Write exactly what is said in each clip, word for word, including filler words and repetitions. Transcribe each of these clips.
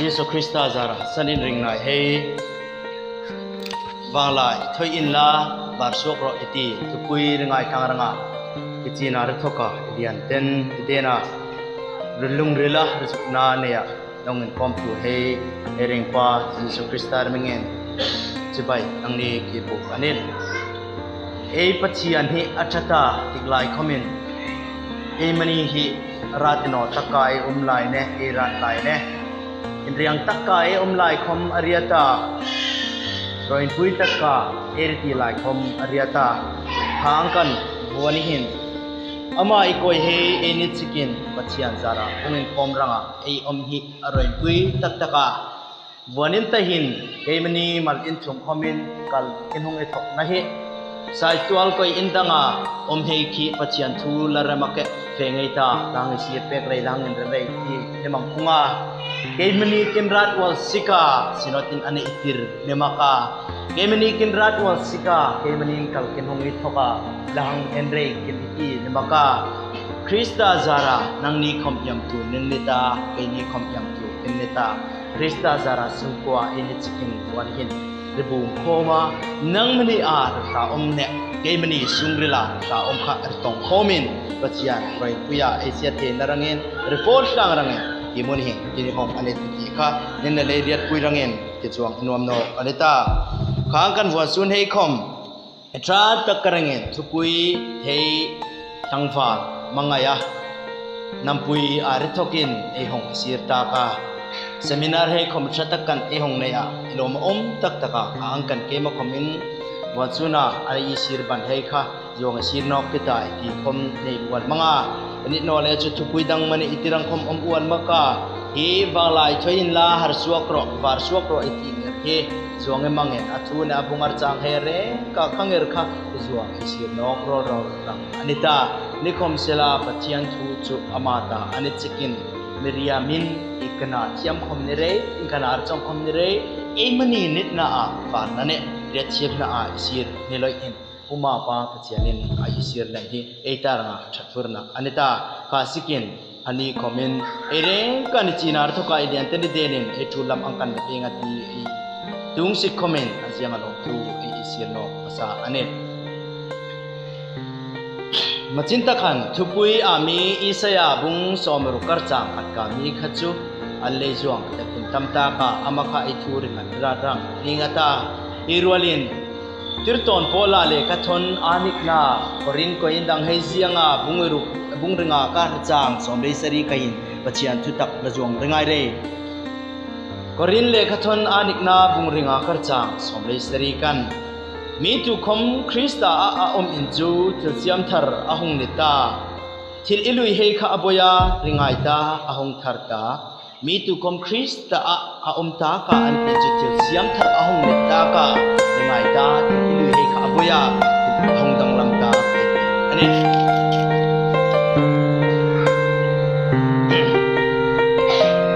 Jesu Krista zara sanin ringnai hei, Vanglai thoi inla, varsuak ro iti, thupui ringai kangranga, kitina ritoka, ilian ten, idena, rilung rila, risukna nea, nong inkom tu hei, e ringpa, Jesu Krista ri mengin, chibai, nangni kibu anil. Ei Pathian hi a chata, tiglai komin, ei mani hi, rat ino taka ei um lai ne, ei rat lai ne. Inriang taka ei um lai kom a riata. Roinpui taka ei riti lai kom a riata. Hangkan vuani hin. Ama i koi hei ei ni chikin Pathian zara. Umin kom ranga ei um hi a roinpui tak taka. Vuanin tahin, keimani mal in thum komin, kal in hung i thok na hi. Saitual koi in danga, om hei ki Pathian thu la rema ke, fe ngai ta, lang i si pek rei lang in rei ti, ni mang kunga. Keimani kin rat wal sika, sinotin ane itir, ni maka. Keimani kin rat wal sika, keimani kal kin hung i thoka, lang en rei kin iti, ni maka. Krista zara, nangni kom iam tu, nin nita, keini kom iam tu, nin nita. Krista zara sungkua ei ni chikin vuan hin. Ribung koma, nang mani a rita om ne, keimani sung rila, rita om ka ritong komin, Pathian, roi puya, ei sia te na rangin, report lang rangin, i mun hin, kini hong ane titi ka, nin na lei riat pui rangin, ki chuang inuam no, anita. Kang kan vuan sun hei kom, E tra tak ka rangin, thupui hei tangfa mangaya. Nampui a rithokin ei hong sir taka. Seminar hei kom tra tak kan ei hong neia. Ilom om tak taka. A ang kan keima komin. Buat suna a i sir ban hei ka. Zuang sir nok kita i ti kom nei buat manga. Ini no le chu thupui dang mani itirang kom om uan maka. Hi vanglai thoi in la har suak ro, var suak ro i ti ngir hi. Zuang e mangin, a thu ne a bung ar chang he reng ka kangir ka, zuang i sir nok ro ro rang. Anita, ni kom sela Pathian thu chu amata, ani chikin, Miriamin, i kana thiam kom ni rei, i kana ar chang kom ni rei, ei mani nit na a, var na ne, ria thiam na a, i sir, ni loi in. Puma pa Pathianin a i sir leng hi, ei ta ranga chatfurna. Anita, ka sikin, ani komin, ei reng ka ni chinar thoka i lian teni denin, ei thu lam ang kan na penga ti ei. Tung sik komin, a ziang a lom tu ei i sir no, pasa anin. Machin ta khan, thupui a mi Isaiah bung som ru kar chang at ka mi kha chu, a lei zuang, ta kin tam ta ka, ama kha ei thu ri kan ra rang, ning ata, i rualin, Tirton Paula lekhathon a nikna, Korin koi in dang hei zianga, bung ru, bung ringa kar chang, som lei sari ka hin, Pathian thutak la zuang ringai rei. Korin lekhathon a nikna, bung ringa kar chang, som lei sari kan. Mi tu kom Krista a, a om in chu, thil siam thar a hong nit ta. Thil i lui hei kha a boia, ringai ta, a hong thar ta. Mi tu kom Krista a, a om ta ka an pi chu thil siam thar a hong nit ta ka, ringai ta, thil i lui hei kha a boia, a hong dang lam ta. Ani.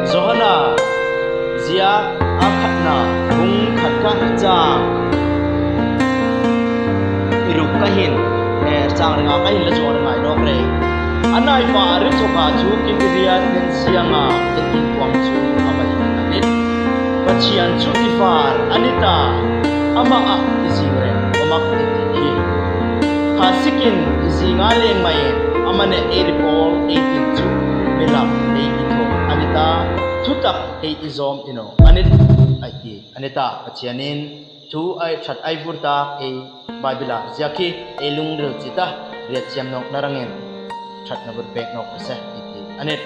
Johana, ziak a khatna, bung khat ka chang. I ruk ka hin, eh, chang ringa ka hin la zuang ringai nok rei. A nai pa ri thoka chu kin i riat nen sianga, ken in kuang chu ama i anit. Pathian chu i far, anita, ama a i zing reng, ama i ti hi. Kha sikin i zinga leng mai, ama ne ei ri pol, ei tin chu, mi lam, ei i tho, anita, thutak, ei i zom ino, anit, ai ti, anita, Pathianin, Thu ai that ai vur ta ei Baibila ziak hi ei lungril chi ta riat siam nok na rangin that na vur pek nok se i ti anit.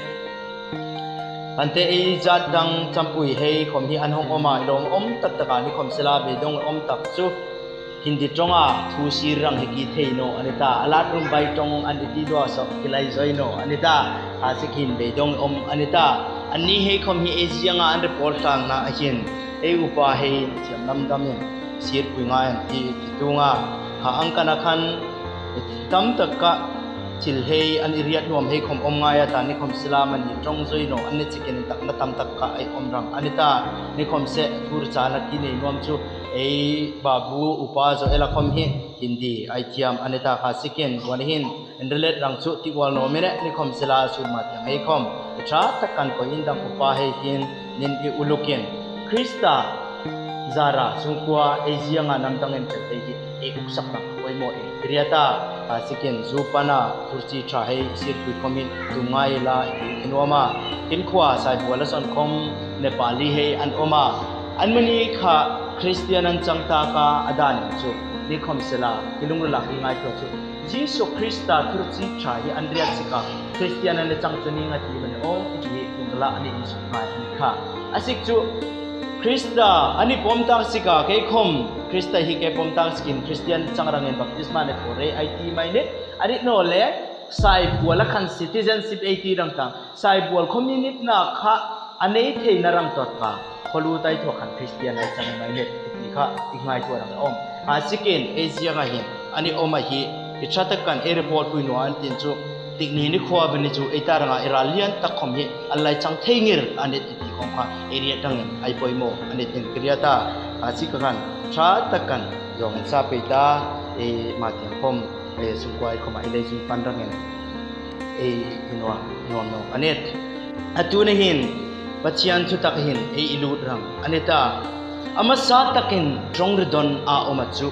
Ante ei zat dang champui hei khom hi an hong om a i lom om tak tak a ni khom sela beidong om tak chu Hindi trong a thu sir rang hi ki thei no anita a lat rum bai trong an i ti dua so ki lai zoi no anita ha si khin beidong om anita an ni hei khom hi ei ziang a an report tang na a hin. Ei upa hei thiam namdam in sir pui ngai an ti, ti tunga. Ha ang kana khan tam tak ka thil hei an i riat nuam hei khom om ngai a ta ni khom sila man ni trong zoi no an ni chikin tak na tam tak ka ei om rang. Anita ni khom se thur cha na ki nei nuam chu ei babu upa zo ela khom hi Hindi ai thiam anita kha sikin wan hin. An rilet rang chu ti wal no mine ni khom sila sur ma tiang hei khom. Tra tak kan koi in dang upa hei hin nin i ulukin Krista zara sungkua ei zianga namdang in tel ei, ei uksak dang poimo ei. Kiriata, a, sikin Zupan a Turkey tra hei sirkui komin tungai la i kinuama. Kin kua sai bua la son kom Nepali hei an oma. An mani kha Kristian an chang taka a dan chu ni kom sela, kilung la ki ngai to chu. Jisu Krista Turkey tra hi an riat sika Kristian an chang chu ni ngati mani o, i ti hi kung la ani in suk ngai kha. A sik chu Krista ani pom tak sika kei kom Krista hi kei pom tak sikin Kristian chang rangin baptisma ne thore ai ti mai ne. Ari no le sai bua la khan citizenship ei ti rang tang. Sai bual community na kha a nei theina rang tot ka. Kholu tai thua khan Kristian ai chang mai ne ti kha i ngai thua rang om. A sikin ei zianga hin ani oma hi i tra tak kan ei report pui nua an tin chu tik ni ni khua bini chu ei ta ranga i ra lian tak kom hi a lai chang thei ngir an ti ti kom kha ei riat dang in ai poimo an tin kiriata. A sik khan tra tak kan zong an sa pei ta ei ma tiang kom. E, sungkuai koma i lei zui pan rangin ei i nua, nua no. Anet. Atu na hin, Pathian thu tak hin ei i lut rang. Aneta. Ama sa takin trong ridon a oma chu.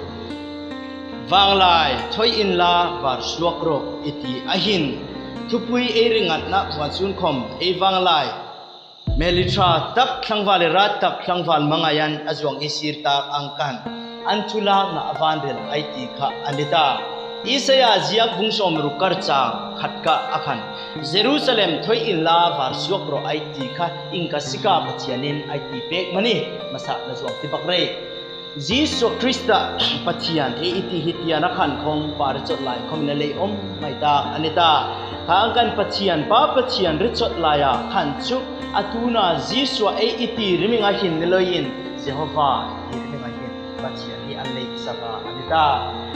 Vanglai, thoi in la, var suak ro, i ti a hin. Thupui ei ringatna puan sun kom, ei vanglai. Melitra tak tlangval i rat tak tlangval mangai an a zuang i sir tak ang kan. An thu lakna a vanril ai ti kha an ti ta. Isaia ziak bung som ruk kar chang khat ka a khan. Jerusalem thoi in la var suak ro ai ti kha ingka sika Pathian in ai ti pek mani masa na zuang ti bak rei. Jisu Krista Pathian e i ti hi tian a khan khong pa richot lai khong na lei om mai ta, a ni ta. Hang kan Pathian, pa Pathian richot lai a khan chu, a tuna Jisu a e i ti riming a hin ni loi in, Jehova i riming a hin, Pathian hi a lei sa ka, a ni ta.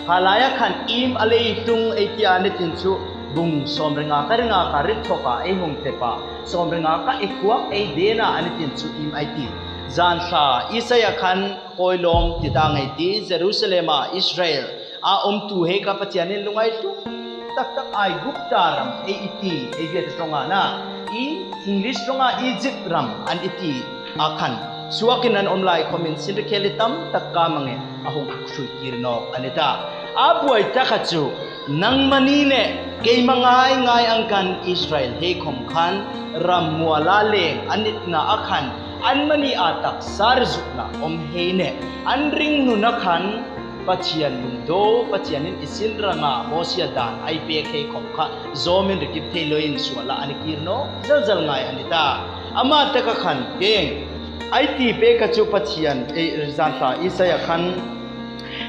Kha lai a khan im a lei tung e ti a ni tin chu, bung som ringa ka ringa ka rit thok a e hung te pa, som ringa ka e kuak e dena a ni tin chu im ai ti. Zan sa, Isaia khan, Koi lawm ti ta ngai ti, Jerusalem a Israel a om tu hei ka Pathian in lungngai tum taktak Aigupta ram e i ti, e viet tonga na, i English tonga Egypt ram an i ti a khan. Suakin an om lai khomin sinrikeli tam tak ka mange a hung sui kir nawk a ni ta. A buai ta kha chu, nangmani ne keima ngai ngai ang kan Israel hei khom khan, ram mua la leng a nitna a khan, an mani a taksa rizukna om hei ne, an ringnun a khan, Pathian lungdo, Pathian in i sin ranga, Mosia dan, ai pek hei khom kha, zomin rikip thei loi in sual a a ni kir nawk, zal zal ngai a ni ta. Ama tak a khan, keng, ai ti pek a chu Pathian, e, zan sa Isaia khan,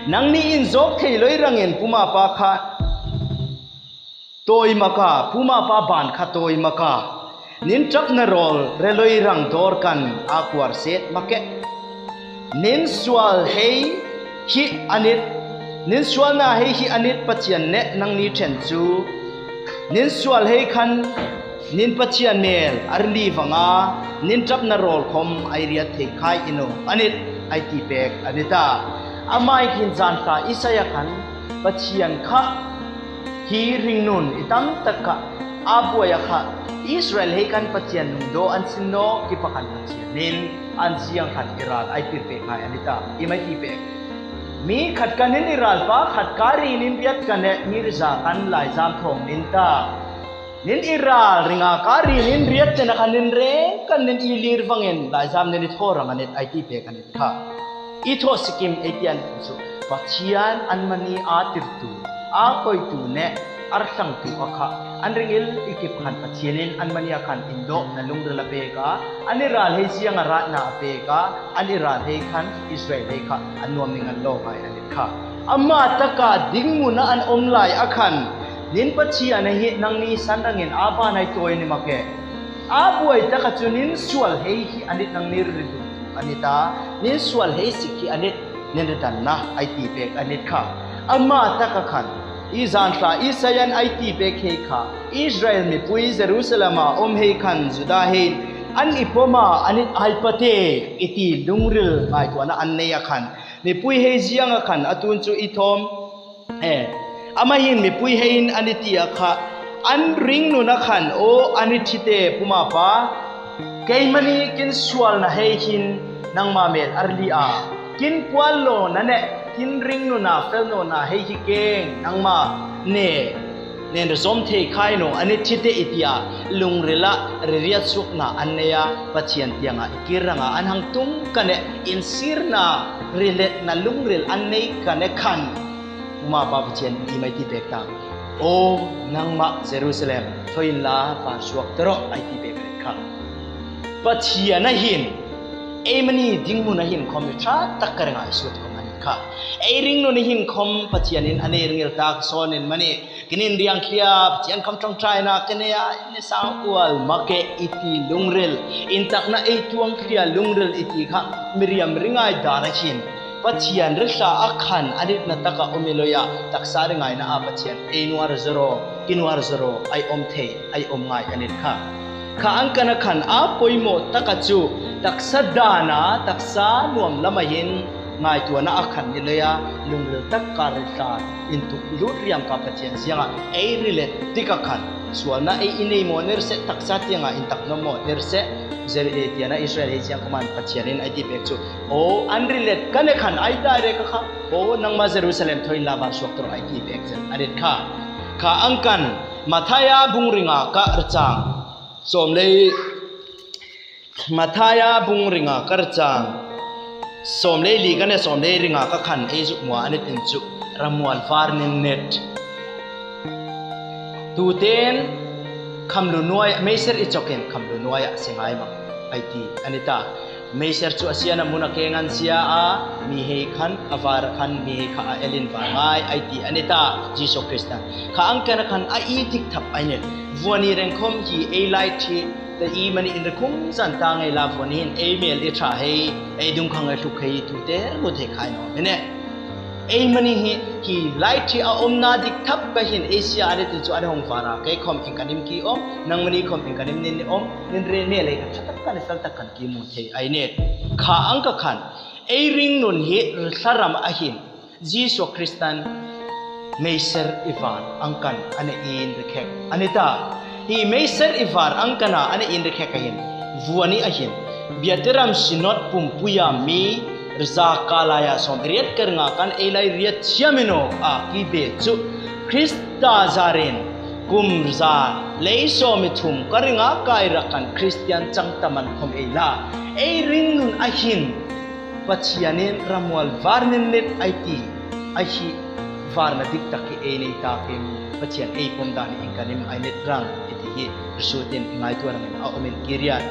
nangni in zok thei loi rangin puma pa kha, Tawi maka, puma pa ban kha tawi maka. Nin trapna rol, reloi rang dor kan a kuar set make. Nin sual hei hi a nit, nin sualna hei hi a nit Pathian ne nangni then chu. Nin sual hei khan, nin Pathian mel, a ri li vanga, nin trapna rol khom, ai riat thei khai inu, a nit, ai ti pek, a ni ta. Amai hin zan kha Isaia khan, Pathian kha, Hi ringnun i tam tak kha, a buai a kha, Israel hei khan Pathian lungdo an sin nawk, kipa khan Pathian in, an ziang khan i ral ai pir pek ngai a ni ta, i mai ti pek. Mi khat khan in i ral pa, khat ka ri nin riat khan e, mi riza khan lai zam thong nin ta. Nin i ral ringa ka ri nin riat tena khan nin reng khan nin i lir vangin lai zam nin i tho rang a nit ai ti pek a nit. Kha. I tho sikim e ti an chu Pathian an mani a tirtu, a koitu ne, a rthangtu a kha. An ringil i kip khan Pathian in an mani a khan indo na lungril a pek a, an i ral hei ziang a ratna a pek a, an i ral hei khan Israel hei kha, an nuam ning an lo ngai a nit kha. Ama tak a dingmun a an om lai a khan, nin Pathian a hi nangni san rangin a ban ai toi ni make. A buai tak a chu nin sual hei hi a nit nangni ri dun a ni ta, nin sual hei sik hi a nit nin ri dan na ai ti pek a nit kha. Ama tak a khan, i zan sa Isaia in ai ti pek hei kha, Israel mipui Jerusalem a om hei khan Juda hei, an i pom a a nit ai pate, i ti lungril ngaituana an nei a khan, mipui hei ziang a khan a tun chu i thom, E, ama hin mipui hei in a ni ti a kha, an ringnun a khan o a ni thite puma pa, Keimani kin sualna hei hin nangma mel arlia, kin kual lona ne, kin ringnuna felnona hei hi keng nangma ne, nen rizom thei khai no, ani tite itia, lungrila ririat suakna an neia, Pathian tianga ikiranga an hang tung kane, insirna riletna lungril an nei kane khan. Uma pa Pathian i mai ti pek ta. O nangma Jerusalem, thoi inla, vāsuak taro, ai ti pek kha. Pathian a hin, eimani dingmun a hin khom ni tha tak ka ringa i suat khom ani kha. Ei ringnun a hin khom Pathian in ani ringil tak son in mani, kinin riang khia, Pathian khom trong trai na, kene a, ne sang ual make iti lungril, intakna ei tuang khia lungril iti kha, Miriam ringai dara hin. Pathian rila a khan anitna taka om i loia, taksa ringaina a Pathian ei nuar zoro, kinuar zoro, ai om thei, ai om ngai anit kha. Kha angkana khan a poimo taka chu, taksa dana, taksa nuam lama hin, ngaituana a khan i loia, lungril taka rila, intuk lut riam ka Pathian zianga, ei rilet tika khan, sualna ei inei mo nir se, taksa tianga intak no mo nir se, Jer-, e, tiana Israel hei ziang kha man Pathian in ai ti pek chu, O, an rilet kane khan ai tai re ka kha. O, nangma Jerusalem thoi inla vāsuak taro ai ti pek zen. Anit kha. Kha angkan, Mathaia bung ringa ka rchang. Som lei, Mathaia bung ringa ka rchang. Som lei li kane som lei ringa ka khan ei zuk mua anit in chu. Ramual var nin net. Tuten, khamlu nuai, meiser i chokin khamlu nuai a se ngai ma. Ai ti, anita. Meiser chu a siana muna ke ngan sia a, mi hei khan, a var khan, mi hei kha a elin var ngai, ai ti anita, Jisu Krista. Kha angkana khan a i dik thap ai net. Vuani reng khom hi ei lai thi, ta i mani in re khum zan ta ngai la vuani hin, ei mel i tha hei, ei dung khang ei thuk hei, tu ter mu thei khai no, mene. Ei mani hi, hi lai thi a omna dik thap ka hin, ei sia anit in chu an hong vara, kei khom in kanim ki om, nang mani khom in kanim nin om, nin re ne lei ka tha tak kan fel tak kan ki mu thei ai net. Kha ang ka khan, ei ringnun hi rila ram a hin, Jisu Kristan meiser i var angkan ana in rekhek. Anita, hi meiser i var angkana ana in rekhek a hin, vuani a hin, Biate Ram Synod pumpuia mi, rza ka laia som riet ka ringa kan ei lai riet chiamino a ki be chu, Krista zarin, kum rza, lei som i thum ka ringa kai rakan Kristian chang taman khom ei la. Ei ringnun a hin, Pathianin ramual var nin net ai ti, ai hi varna dik tak hi ei nei takin, Pathian ei pom dan in kanim ai net rang, i ti hi, rsutin i ngaitua rangin a omin kirian.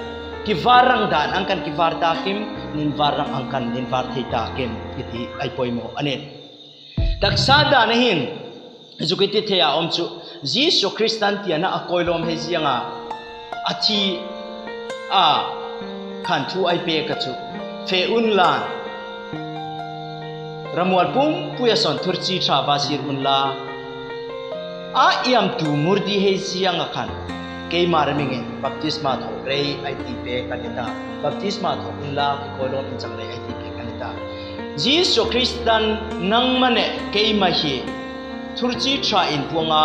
Ki var rang dan angkan ki var takin, nin var rang angkan nin var thei takin, i ti ai poimo anin. Taksa dan a hin, zuk i ti thei a om chu, Jisu Kristan tiana a koilom hei zianga, a thi a khan thu ai pek a chu, fe unla, ramual pumpuia son thurchi tha va sir unla, a iam tu murdi hei zianga khan, keima ra mingin, baptisma tho rei ai ti pek anita, baptisma tho unla, ki koilom in chang rei ai ti pek anita. Jisu Kristan nangma ne keima hi, thurchi tha in puanga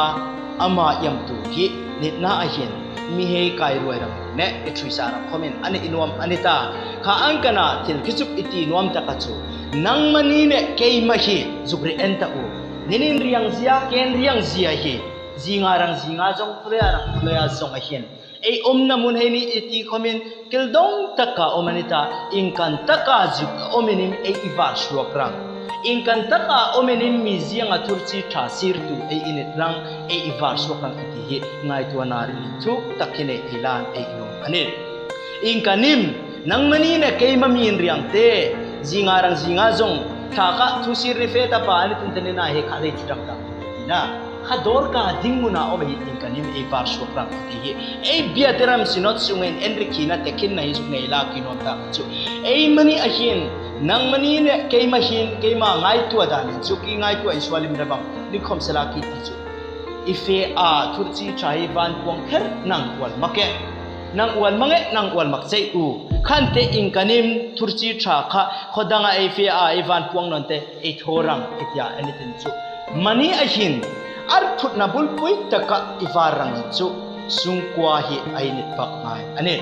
ama iam tu hi, nitna a hin, mi hei kai ruai rang ne, i thui sa rang khomin, ani i nuam anita, kha angkana thil kichuk i ti nuam taka chu, nangmani ne keima hi, zuk ri en ta u, ninin riang zia, ken riang zia hi, zinga rang zinga zong, tuloia rang tuloia zong a hin. Ei omna mun hei ni i ti khomin kildong taka om anita, ingkan taka zuk om inin ei i var suak rang. Ingkan taka om inin mi zianga thurchi tha sir tu ei init rang, ei i var suak rang i ti hi, ngaitua na ri thuk tak hi nei ei lan ei i nuam anin. Ingkanim, nangmani ne keima mi in riang te, zinga rang zinga zong, tha ka thu sir ni fe ta pa, ani tun te ni na he kha lei ti rang ta. Na, kha dor ka ding muna om a hin ingkanim ei var suak rang ti hi. Ei Biate Ram Synod sungin en ri khina te khin na hi zuk nei la ki nuam ta chu. Ei mani a hin, nangmani ne keima hin, keima ngaitua dan in chu ki ngaitua in sualim ra bang, ni khom sela ki ti chu. I fe a thurchi tha hi van puang kher nang ual make. Nang ual mange, nang ual mak sei u. Khan te ingkanim thurchi tha kha, khodanga ei fe a ei van puang non te, ei tho rang, ei tia, ani tin chu. Mani a hin, arthutna bulpui taka i var rang chu, sungkua hi ai nit pak ngai, ani.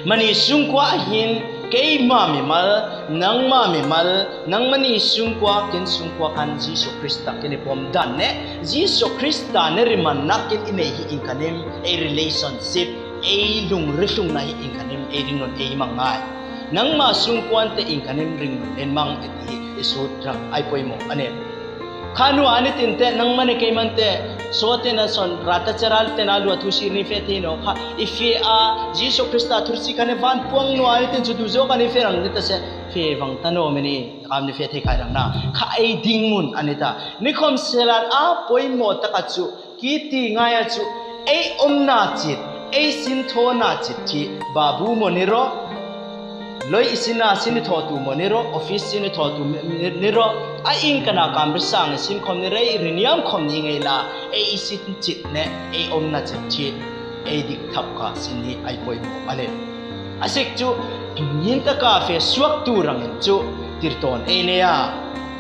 Mani sungkua a hin, keima mimal, nangma mimal, nangmani sungkua, ken sungkua kan Jisu Krista kinipom dan ne, Jisu Krista ne rimanna ken inei hi ingkanem, ei relationship, ei lungrihlungna hi ingkanem, ei ringnun ei mangai. Nangma sungkuan te ingkanem ringnun en mang e ti hi, i sut rang ai poimo, ane. Kha nua ani tinte, nangma ne keiman te, so tena son, rata chera tena lua thusi ni fe te no, kha, i fe a, Jisu Krista thusi kane van puang nua ani tin chu tu jo kane fe rang ni ta se, fe vang ta no meni, kam ni fe te kai rang na, kha ei ding mun ani ta, ni khom selan a, poimo ta ka chu, ki ti ngai a chu, ei omna chit, ei sinthona chit ti, babu mo ni ro, loi i sina sinitho tu mo ni ro, office sinitho tu mi-, ni, ni ro, a ingkana kam ri sang sin khom ni rei, ri niam khom ni ngai la, ei i sin chit ne, ei omna chit ti, ei dik thap ka sin ni ai poimo, ale. A sik chu, nin ta ka fe suak tu rang in chu, tirton ei ne a,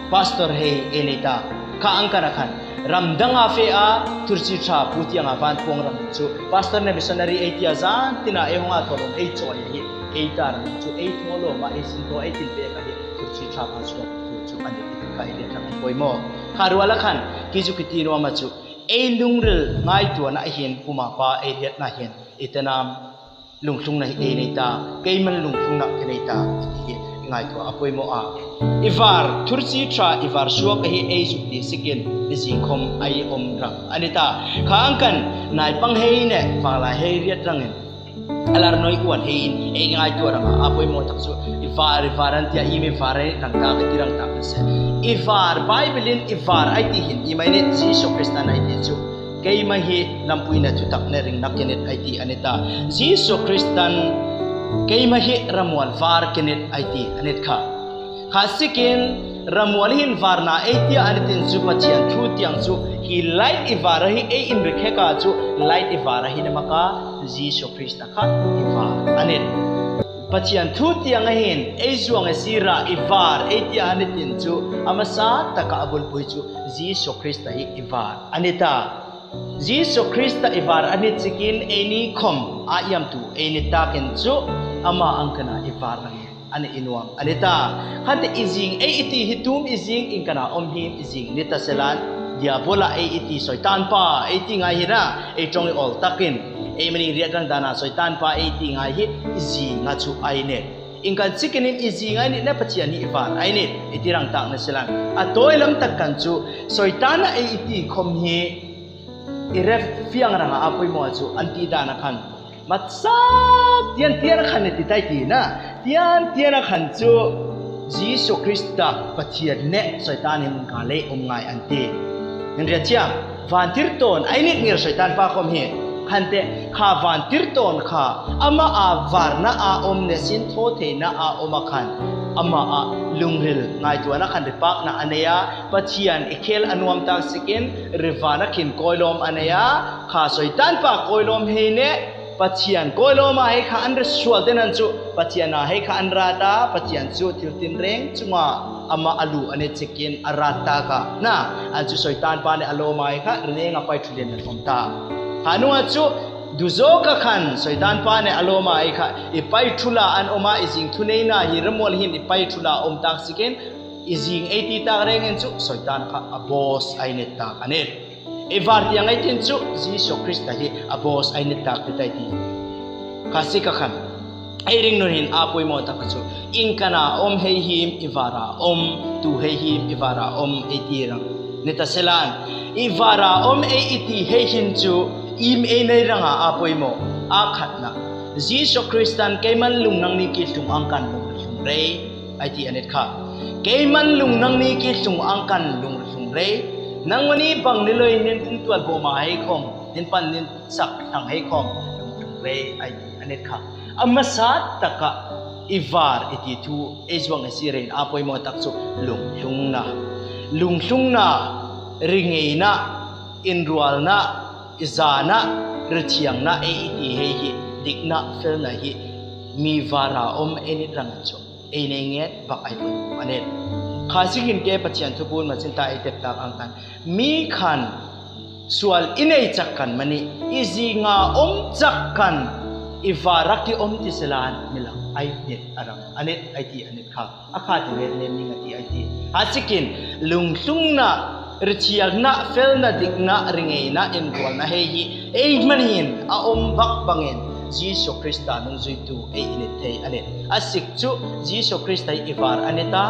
pastor hei ei ne ta, kha ang kana khan, ram dang a fe a, thurchi tha pu tiang a van puang rang chu, pastor ne missionary ei ti a zan, tina ei hong a tholon ei choi hi, ei ta rang chu, ei tholon ma ei sin to ei tin pe ka hi, thurchi tha pu chu, chu ani ti ka ei le rang poimo. Kha rua la khan, ki chu ki ti no ma chu, ei lungril ngaituana hin, puma pa ei liat na hin, i te nam, lunghlungna hi ei nei ta, keiman lunghlungna ke nei ta, ti hi i ngaitua a poimo a. I var, thurchi tha i var suak a hi ei zuk ti sikin, i zing khom ai om rang. Ani ta, kha ang kan, nai pang hei ne, pang lai hei riat rangin. A lar noi uan hei in, ei ngaitua rang a, a poimo tak chu, i var, i var an tia i mi var ei rang ta, i ti rang ta, se. I var, Bible in i var ai ti hin, i mai ne, Jisu Krista nai ti chu. Keima hi lampuina thutak ne ringna kenit ai ti anita. Jisu Kristan keima hi ramual var kenit ai ti anit kha. Kha sikin ramual hin varna ei tia anitin chu Pathian thu tiang chu hi light i var ahi ei in ri kheka chu light i var ahi na maka Jisu Krista kha i var anit. Pathian thu tiang ahin ei zuang e sira i var ei tia anitin chu amasa taka a bulpui chu Jisu Krista hi i var anita. Jisu Krista i var anit sikin eini khom a iam tu eini takin chu ama ang kana i var anit ani inuam anita. Khante i zing ei iti hi tum i zing in kana om hi i zing nita selan. Diabola ei iti Soitan pa ei ti ngai hi na ei trong i ol takin. Ei mani riat rang dana Soitan pa ei ti ngai hi i zing a chu ai ne. In kan sikin in i zing ai ni na Pathian hi i var ai ni i ti rang tak na selan. A toi lam tak kan chu Soitan a ei iti khom hi I ref fiang ranga a poimo chu an ti dan a khan. Masa tian tian a khan ne ti tai ti na. Tian tian a khan chu Jisu Krista Pathian ne Soitan in ka lei om ngai an ti. Hin ria chiam, vantir ton, ai nit ngir Soitan pa khom hi. Khante kha vantir ton kha, ama a varna a om ne sin tho theina a om a khan. Ama a lungril ngaituana khan ripakna a nei a, Pathian i khel a nuam tak sikin, rivana khin koilom a nei a, kha Soitan pa koilom hei ne, Pathian koilom a hei kha an risual den an chu, Pathian a hei kha an rata, Pathian chu thil tin reng chunga ama a lu a ne sikin a rata ka. Na, an chu Soitan pa ne a lom a hei kha, rineng a pai thu len an om ta. Kha nua chu, duzo ka khan, Soitan pa ne a lom a hei kha, i pai thu la an om a, i zing thuneina hi ramual hin i pai thu la om tak sikin, i zing ei ti tak reng in chu, Soitan kha a boss ai ne tak a ne. I var tiang ai tin chu, Jisu Krista hi a boss ai ne tak ti tai ti. Kha si ka khan. Ei ring nun hin a poimo tak chu. In kana om hei him i vara om, tu hei him i vara om ei ti rang. Ne ta selan. I vara om ei i ti hei hin chu, im ei nei ranga a poimo. A khatna. Jisu Kristan keiman lungnang ni ki lung ang kan lung lung rei. Ai ti a nit kha. Keiman lungnang ni ki lung ang kan lung lung rei. Nang mani bang ni loi nin pung tual bo ma hei khom. Nin pan nin sak thang hei khom. Lung lung rei. Ai ti a nit kha. A masa taka i var i ti thu. Ei zuang e si rei a poimo tak chu. Lung lungna. Lung lungna. Ringeina. Inrualna. I zana. Rithiangna. Ei i ti hei hi. Dikna. Felna hi. Mi vara om ei nit rang chu. Ei nei nget bak ai poimo a nit. Kha sikin ke Pathian thu bun ma chin ta ei tep tak ang kan. Mi khan sual i nei chak kan mani. I zinga om chak kan. I vara ki om ti selan mi lak ai nit aram anit ai ti anit ka. A ka ti nit nem ni nga ti ai ti. Ha sikin lungthungna, ritiakna, felna, dikna, ringeina, inrualna hei hi ei manin a om bak bangin Jisu Krista nungzuitu ei init thei anit. A sik chu Jisu Krista i var anita,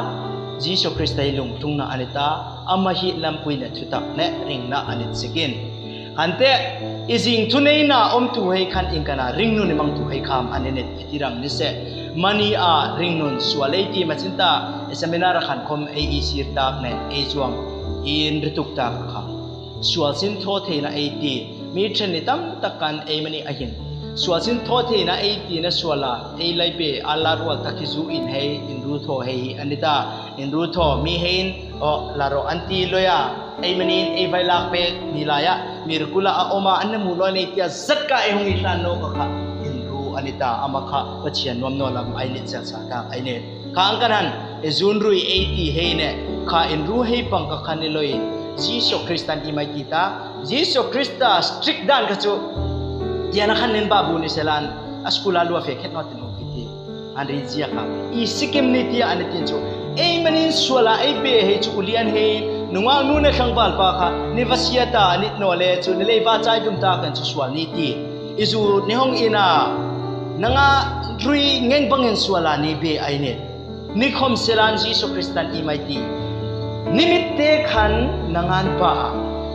Jisu Krista i lungthungna anita, ama hi lampuina thutak ne ringna anit sikin. Hante, i zing thuneina om tu hei khan ingkana ringnun i mang tu hei kham anit i ti rang ni se. Mani a ringnun sual ei ti machinta, i seminar a khan khom ei i sir tak ne, ei zuang, i in rituk tak kha. Sual sin tho theina ei ti, mi then ni tam tak kan ei mani a hin. Sual sin tho theina ei ti na suala, ei lai be a la rual tak hi zu in hei, in ru tho hei, anita, in ru tho, mi hei in, o, la ro an ti loia. Ei manin, ei vailak pek, mi laia, mi rikula a oma, an na mu loi nei tia, zat ka ei hung i tlan no ka kha, in ru anita, ama kha, Pathian nuam no lam, ai nit sel sa ta, ai nit. Ka ang kanan, e zun rui ei ti hei ne, ka in ru hei pang ka khan ni loi, Jisu Kristan i mai ti ta, Jisu Krista strict dan ka chu, tia na khan nin ba bu ni selan, a skul a lua fe khet no tin hung ki ti. An ri zia ka. I sikim ni tia an tin chu. Ei manin suala ei be hei chu ulian hei. Nunga nu ne thang val pa ka. Ni va sia ta ni no le chu. Ni le va chai dum ta kan chu sual ni ti. I zu ni hong ina. Nanga rui ngeng bangin suala ni be ai ni. Ni khom selan Jisu Kristan i mai ti. Ni mit te khan nangan ba.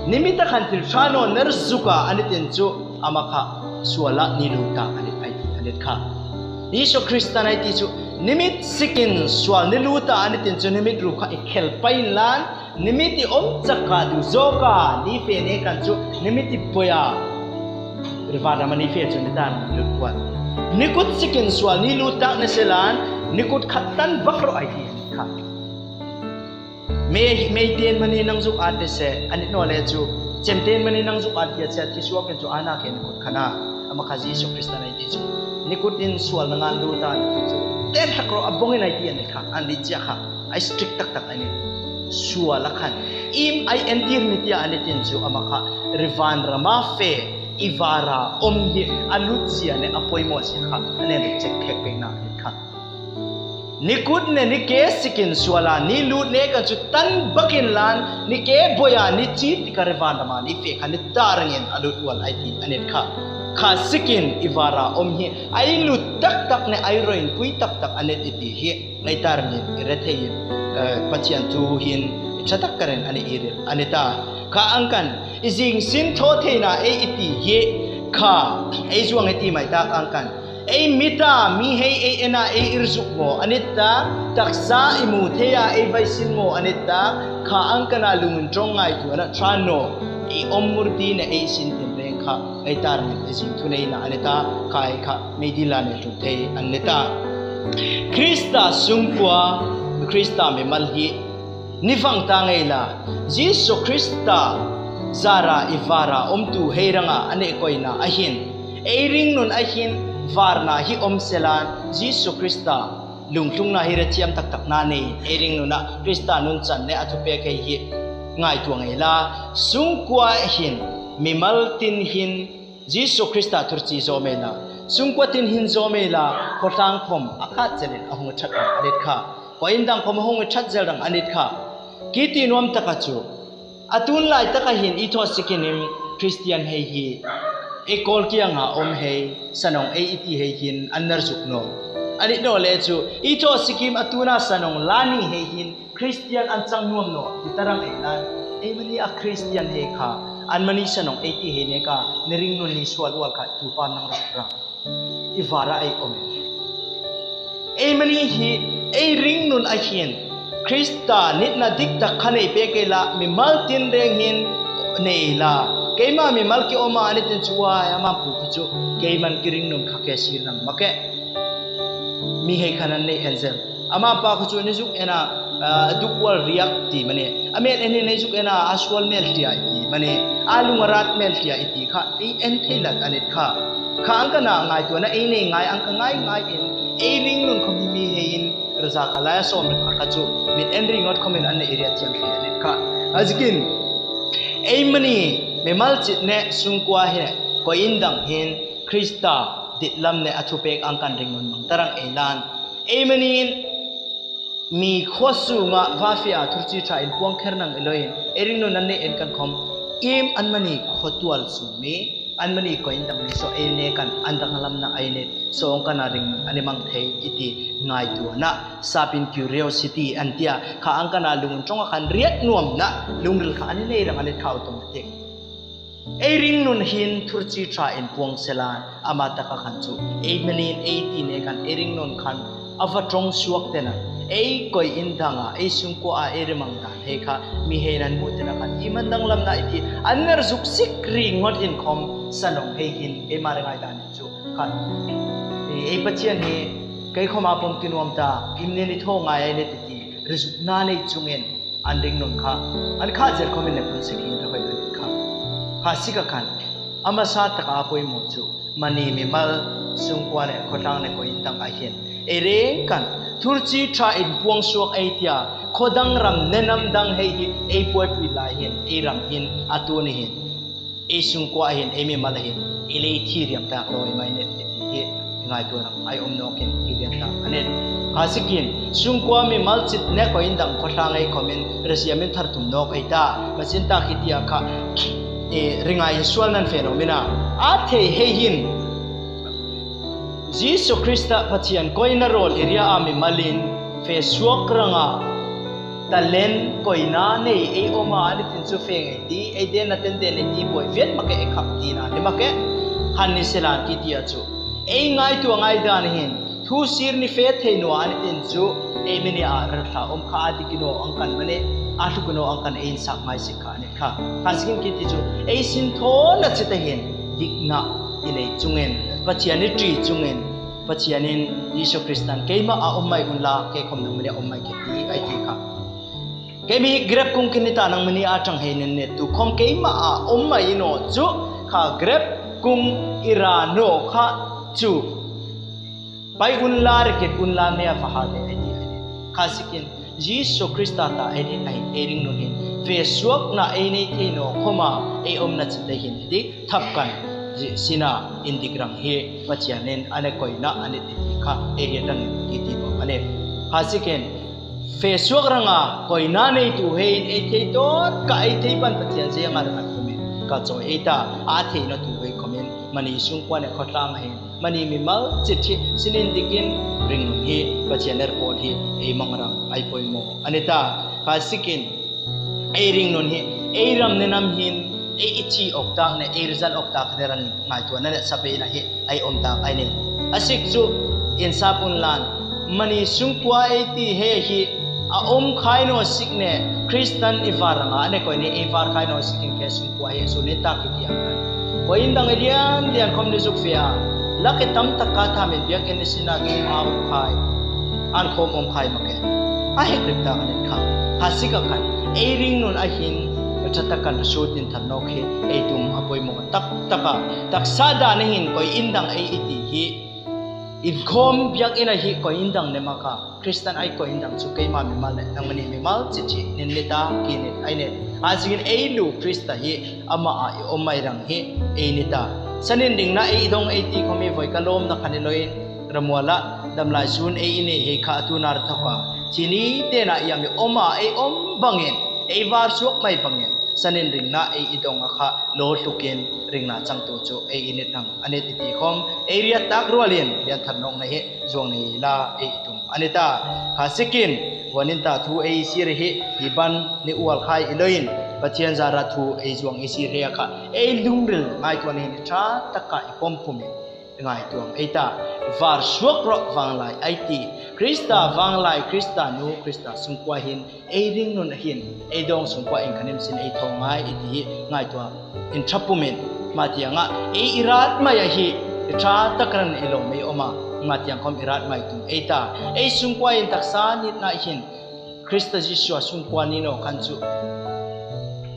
Ni mit ta khan til thano ner zuka an tin chu. Ama kha suala ni lu ta an ai ti an kha. Jisu Krista nai ti chu, ni mit sikin sual ni lu ta an tin chu, ni mit ru kha i khel pai lan, ni mit i om chak ka du zo ka, ni fe ne kan chu, ni mit i poia. Rivada ma ni fe chu ni dan lu kuan. Ni kut sikin sual ni lu ta ni selan, ni kut khat tan bak ro ai ti an kha. Mei, mei ten mani nang zuk at de se, an no le chu, chem ten mani nang zuk at de se, ti suak en chu ana ke ni kut khana, ama kha Jisu Krista nai ti chu. Ni kut in sual nangan lu ta ni ti chu. Ten thak ro a bong in ai ti an kha, an di chia kha, ai strict tak tak an. Sual a khan. Im ai en tir ni tia an tin chu ama kha, rivan rama fe, i vara, om hi, a lut zia ne, a poimo zia kha, an en check khek pe na an kha. Ni kut ne ni ke sikin suala, ni lut ne kan chu tan bakin lan, ni ke boya ni chi ti ka rivan rama ni fe kha ni tarangin a lut wal ai ti an kha. Kha sikin i vara om hi, ai lut tak tak ne ai roin pui tak tak an ti hi, ai tarangin i re thei in, eh, Pathian thu hin, i cha tak karen an i ril, an ta. Kha ang kan, i zing sin tho theina ei i ti hi, kha, ei zuang ei ti mai tak ang kan. Ei mita, mi hei ei ena ei ir zuk mo, anita, taksa i mu thei a ei vai sin mo, anita, kha ang kana lungun trong ngai tu ana tran no, i om murti na ei sin tin reng kha, ei tar mi ei sin tu nei na anita, kha ei kha, mei di la ne tu thei anita. Krista sungkua, Krista mimal hi, ni vang ta ngei la, Jisu Krista zara i vara om tu hei ranga ane koina ahin, ei ringnun ahin, varna hi om selan, Jisu Krista lungthungna hi re thiam tak tak na nei, ei ringnun a Krista nun chan ne a thu pek hei hi ngai tua ngei la, sungkua hin, mimal tin hin, Jisu Krista thurchi zo mei la, sungkua tin hin zo mei la, khotang khom a khat chelin a hung chat a let kha. Kua indang khom hung chat zel dang anit kha. Kiti nuam taka chu. Atun lai taka hin i tho sikinim Christian hei hi. E kol kianga om hei, sanong ei iti hei hin, an nar zuk no. Anit no le chu, i tho sikim atuna sanong lani hei hin, Christian an chang nuam no, i tarang ei lan. Ei mani a Christian hei kha, an mani sanong ei ti hei ne ka, ne ringnun ni sual wal kha, tu pa nang rak rak. I vara ei om e. Ei mani hi, ei ringnun ahin. Krista nitna diktak kha nei pek ei la, mimal tin reng hin nei la. Keima mimal ki oma anit in chuai, ama pu ku chu. Keiman ki ringnun kha ke sir nang make. Mi hei khanan nei angel. Ama pa ku chu ni zuk ena, ah, duk wal riak ti mane. A mel eni nei zuk ena a sual mel tia i ti mane. A lunga rat mel tia i ti kha. Ei en thei lat anit kha. Kha ang kana ngai tua na ei nei ngai ang ka ngai ngai in. Ei ringnun khom hi mi hei in. Raza ka lai a som ka kha chu. Mit en ringot khom in an nei area thiam thei anit kha. A zikin. Ei mani. Mimal chit ne sungkua he. Kua indang hin. Krista. Ditlam ne a thupek angkan ringnun mangtarang ei lan. Ei manin, mi khosunga vafi a thurchi tha in puang kher nang iloin, ei ringnun an ne en kan khom, im an mani khotual su mi, an mani koin dang mi so ei ne kan an dang lamna ai ne, so ong kan a ring an ne mang thei iti ngaituana, sapin curiosity an tia, kha angkan a lungun chonga kan riat nuamna, lungril kha an ne rang an ne khau tong te. Ei ringnun hin thurchi tha in puang selan, ama taka kan chu. Ei manin ei ti ne kan ei ringnun kan, a va trong suak tena. Ei koin danga, ei sungkua a ei rimang dan, hei kha, mi hei nan mu tena kan, i man dang lamna iti, an ner zuk sik ri ngot hin khom, sanong hei hin, ei ma ri ngai dan chu. Kha, ei, ei Pathian hi, kei khom a pom kinuam ta, im ne ni tho ngai ai ne ti ti, ri zuk na nei chungin, an ringnun kha, an kha zel khom in ne pun sik hin ta khoi kan kha. Kha sik a kan, ama sa taka a poimo chu, mani mimal sungkua ne, khotang ne koin dang a hin. Ei reng kan, thurchi tha in puang suak ei tia, khodang ram ne nam dang hei hi, ei puai pui lai hin, ei ram hin, a tu ni hin. Ei sungkua hin, ei mimal hin, ei lei thi riam ta loi mai ne, ti hi, ngaituana, ai om nok in, ki riam ta, an ne. Kha sikin, sungkua mimal chit ne koin dang khotang ei khom in, rasiam in thar tum nok ei ta, masin ta ki tia kha, e, ringai sual nan fe no mina. A thei hei hin, Jisu Krista Pathian koina rol area a mimal in, fe suak ranga, talent koina nei ei oma an ne tin chu fe ngai ti, ei den na ten den nei ti boi viet make ei khap ti na, ti make, han ni selan ki tia chu. Ei ngaitua ngai dan hin, thu sir ni fe thei nua an ne tin chu, ei mini a rel tha om kha a di kino ang kan mane, a thu kino ang kan ei sak ngai sik kha ne. Kha, kha sikin ki ti chu, ei sin thona chita hin, dikna i nei chungin, Pathian i tri chungin, Pathian in Jisu Kristan, keima a om mai unla, kei khom nang mani a om mai ke ti, ai ti kha. Kei mi grep kung kini ta nang mani a chang hei nen ne tu khom keima a om mai no chu, kha grep kung i ra no kha chu. Pai unla, rikit unla, mea fa ha le, ai ti ai ne. Kha sikin, Jisu Krista ta ei ne ai, ei ringnun hin. Fe suakna ei nei thei no, khoma ei omna chita hin, ti thap kan, ji, sina, indik rang hi, Pathian in, an ne koina, an ne ti ti kha, ei ria tang ki ti no, an ne. Kha sikin, fe suak ranga, koina nei tu hei, ei thei tor, ka ei thei pan Pathian ze ngar kan khom in, ka choi ei ta, a thei no tu hei khom in, mani sungkua ne khotang hei, mani mimal chit hi, sinin dikin ringnun hi, Pathian er pon hi, ei mangrang, ai poimo. An ne ta, kha sikin, ei ringnun hi, ei ram ne nam hin, ei i chi ok tak ne, ei rizal ok tak ne rang ngaituana ne sape na hi, ai om tak ai ne. A sik chu, in sap unlan, mani sungkua ei ti he hi, a om khai no sik ne, Kristan i var ranga, an ne koi ne, ei var khai no sikin ke sungkua he, su ne ta ki ti ang kan. Koin dang ei lian, lian khom ni zuk fia. Lak e tam tak ka tha min biak en ni sina tu a om khai. An khom om khai make. A hek rip ta kan kha. Kha sik a kan. Ei ringnun a hin, cha ta kan su tin than nok he, ei tum a poimo tak tak a. Taksa dan hin koin dang ei i ti hi. In khom biak in a hi koin dang ne maka. Kristan ai koin dang chu keima mimal ne, nang mani mimal chit hi, nin ne ta, ki ne, ai ne. A sikin ei lu Krista hi, ama a i om mai rang hi, ei ne ta. Sanin ringna ei i dong ei ti khom i voi ka lom na kha ni loin, ramuala, damlai sun ei i ne hei kha tu nar tha kha. Chini tena i a mi om a ei om bangin, ei var suak mai bangin. Sanin ringna ei i dong a kha, lo thukin ringna chang tu chu ei i ne tang. An ne ti ti khom, ei ria tak rualin, lian than nok na hi, zuang ni la ei i tum. An ne ta, kha sikin, vanin ta thu ei sir hi, i ban ni ual khai i loin, Pathian zara thu ei zuang i sir hi a kha, ei lungril ngaituan hin i cha tak a i pom pum in. Ngaituang ei ta, var suak ro vanglai ai ti, Krista vanglai, Krista nu, Krista sungkua hin, ei ringnun a hin, ei dong sungkua in kanem sin ei thong ngai i ti hi, ngaituang in tha pum in, ma ti a nga, ei i rat mai a hi, i tha tak ran i lo mei om a, ma ti a khom i rat mai tum ei ta, ei sungkua in taksa nit na hin, Krista Jisu a sungkua ni no kan chu.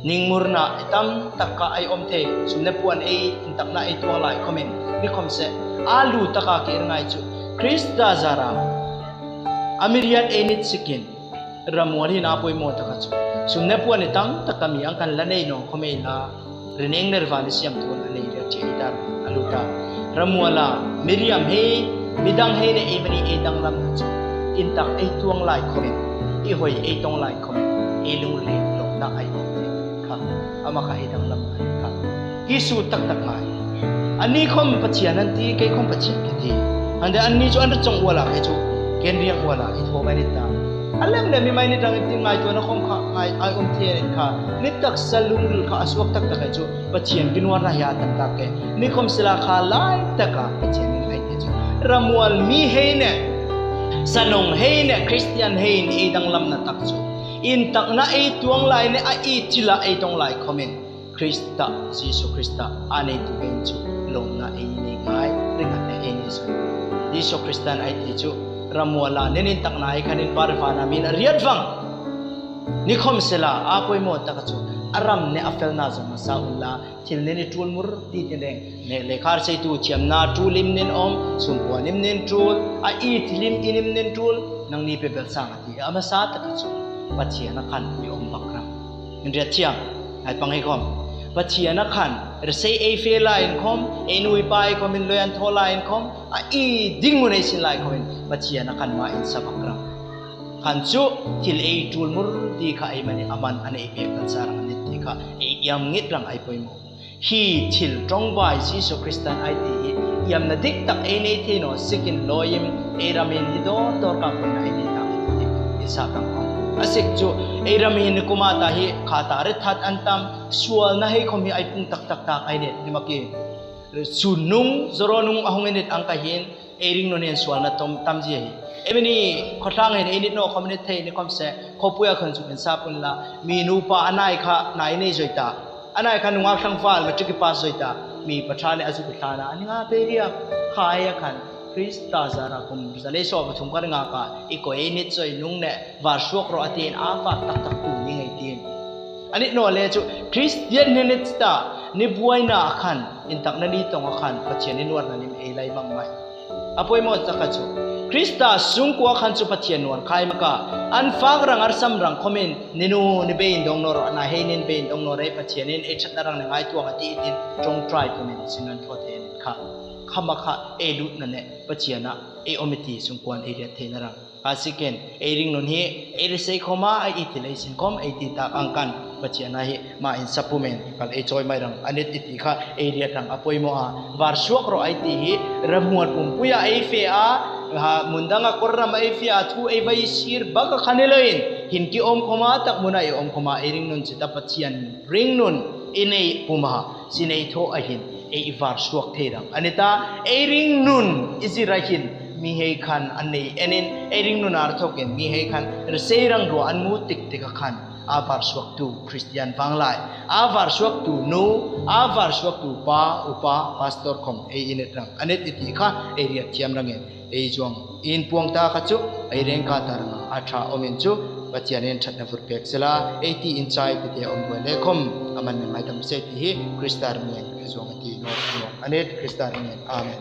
Ning murna, i tam tak ka ai om thei, sum ne puan ei, in tak na ei tuang lai, khom in, ni khom se, a lu tak a ki er ngai chu. Krista zara, a mi riat ei nit sikin, ramual hin a poimo tak a chu. Sum ne puan i tam tak ka mi ang kan la nei no, khom ei la, ri neng ner va ni siam tuan a nei riat chi ei tar, a lu ta. Ramuala, Miriam hei, midang hei ne ei mani ei danglam na chu. Intak ei tuang lai khomin, ihoi ei tong lai khomin, ei lunglin lomna ai ka. Ama ka ei danglam ai ka. Kisu taktak ngai. Ani khom Pathian an ti, kei khom Pathian ke ti. Hande ani chu an rachong ua la kei chu. Ken riang ua la, i tho mai ni ta. A lem lem i mai ni ta ngai ti ngaituana khom kha, ngai ai um thei ni ka. Ni taksa lunglul kha a suak taktak kei chu. Pathian kinuarna hi a tam tak ke. Ni khom sila kha lai taka Pathian in ai ti chu. Ramual mi hei ne. Sanong hei ne, Christian hei ne, ei danglamna tak chu. Intakna ei tuang lai ne, a i chila ei tong lai khomin. Krista, Jisu Krista, a nei tu ben chu, lomna ei nei ngai, ringa ne ei nei chu. Jisu Krista in ai ti chu, ramuala, nen intakna ei khan in par fana min a riat vang. Ni khom sila, a poimo taka chu, a ram ne a felna zong a sa un la, thil ne ni tul mur ti tin reng. Ne lekha setu thiamna tul im nen om, sumpuan im nen tul, a i thil im in im nen tul, nang ni pe bel sang a ti, a masa taka chu, Pathian a khan mi om bak ram. Min riat thiam, ai pang ei khom. Pathian a khan, resei ei fe lai in khom, ei nu ei pa ei khom in loi an tho lai in khom, a i ding mun ei sin lai khom in, Pathian a khan ma in sa bak ram. Khan chu, thil ei tul mur ti kha ei mani aman an ei pek kan sa rang ni ti kha, ei iam ngit rang ai poimo. Hi thil trong bai Jisu Krista in ai ti hi, iamna dik tak ei nei thei no, sikin loim, ei ram in hi dor dor ka poina ei nei tak ti, i sa tang khom. A sik chu, ei ram in kuma ta hi, kha ta ret that an tam, sual na hei khom hi ai pung tak tak tak ai nei, ni ma ki. Sun nung, zoro nung a hung ei nei ang ka hin, ei ring nun hin sual na tom tam ji hi. Ei mani khotlang hin ei nei no khom nei thei ni khom se, khopuia khan chu in sa pun la, mi nu pa a nai kha, nai nei zoi ta. A nai kha nungak thang fal, matric pass zoi ta. Mi pa tha ne a zu ki thana, ani nga pe ria, kha ei a khan, Krista zara kum, za le so pa thum ka ringa ka, i ko ei nei zoi nung ne, var suak ro a tin, a fa tak tak tu ni ngai tin. Ani no le chu, Christian ne nei ta, ni buaina a khan, intakna ni tong a khan, Pathian ni nuarna ni ei lai mang mai. A poimo taka chu. Krista sungkua khan chu Pathian nuan khai maka. An fak rang ar sam rang khomin, ni nu ni bein dong no ro, na hei nin bein dong no re Pathian in ei thatna rang ni ngai tuang a ti itin, trong trai khomin, sin an tho te nin kha. Kha ma kha, ei lutna ne, Pathian a, ei om i ti sungkuan ei riat theina rang. Ka sikin, ei ring nun hi, ei resei khoma, ei i thil ei sin khom, ei ti tak ang kan, Pathian a hi, ma in sa pumen, kal ei choi mai rang, a nei i ti kha, ei riat rang a poimo a, var suak ro ei ti hi, ramual pumpuia ei fe a, ha, mundang a kor ram ei fe a, thu ei vai sir, bak a khan ei lo in, hin ki om khoma, tak muna ei om khoma, ei ring nun chi ta Pathian, ring nun, i nei puma, sin ei tho a hin, ei i var suak thei rang. Ani ta, ei ring nun, i zi ra hin, mi hei khan an nei enin, ei ring nun ar thok in, mi hei khan, resei rang rua an mu tik tik a khan, a var suak tu Christian vang lai, a var suak tu nu, a var suak tu pa, upa, pastor khom, ei i nei rang. A nei i ti kha, ei riat thiam rang in, ei zuang, in puang ta kha chu, ei reng ka ta rang, a tha om in chu, Pathian in thatna vur pek sila, ei ti in chai ti te om bua le khom, a man na ngai tam se ti hi, Krista ring in, ei zuang ti no, no. A nei Krista ring in, amen.